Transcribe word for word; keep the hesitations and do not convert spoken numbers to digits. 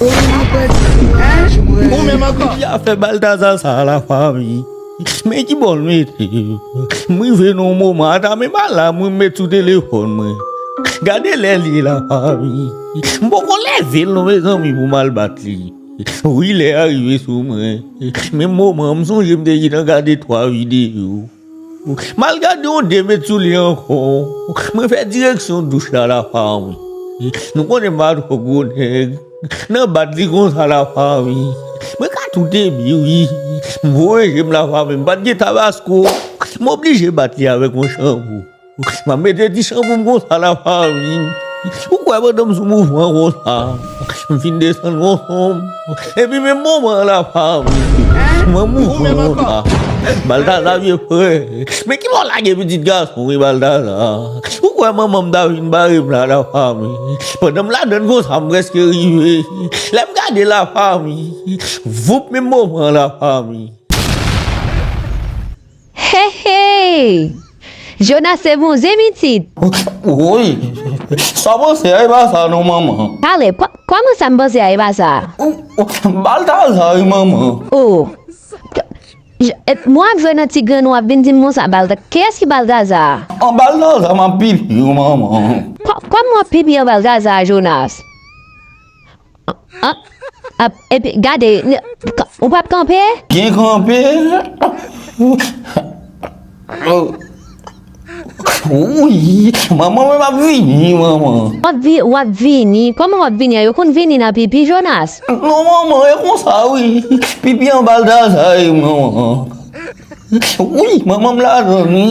Ou menm ankò. Ki afè Baltaza sa la, fanmi? Men ki bò l mete m? M rive nan yon moman, ata menm pa la, mwen met sou telefòn mwen. Gade lè l ye la, fanmi. M poko leve l non, mezanmi, pou m al bat li. Wi, lè a rive sou mwen. Menm moman, m sonje m te gentan gade twa videyo. M al gade yon de met sou li ankò. Mwen fè direksyon douch la, la, fanmi. Nou konnen m pa twò gwo nèg. Nan bat li konsa, la, fanmi. Mwen ka tou te bi, wi. M voye je m, la, fanmi. M pa t gen tabasko. M oblije bat li avèk yon chanpou. M ap mete ti chanpou m konsa, la, fanmi. Ou kwè pandan m sou mouvman konsa, m fin desann konsa. Epi menm moman an, la, fanmi, mwen mouvman konsa. Baltaza, vye frè. Men ki bò w lage pitit gason, wi, Baltaza? Ou kwè manman m ta vin bare m la, la, fanmi? Pandan m ladann konsa, m prèske rive. Lè m gade, la, fanmi, voup, menm moman an, la, fanmi. Hey, hey! Jonas se bon zen, pitit. Woy, sa w panse a, e pa sa non, manman. Pale, kò-, kòman sa m panse a, e pa sa? Ou, ou, Baltaza, wi, manman. Oh. J-, e, mwen ap jwe nan ti grenn, w ap vin di m konsa, Balta-, kiyès ki Baltaza? An Baltaza, m ap pipi, wi, manman. Kò-, kòman w ap pipi an Baltaza, Jonas? Ah, ah, epi, gade, n-, ka-, ou p ap kanpe? Gen kanpe. Wi, manman, mwen m ap vini, manman. W ap vi-, w ap vini? Kòman w ap vini a? Yo konn vini nan pipi, Jonas? Non, manman, e konsa, wi. Pipi an Baltaza, wi, manman. Wi, manman, m ladann, wi.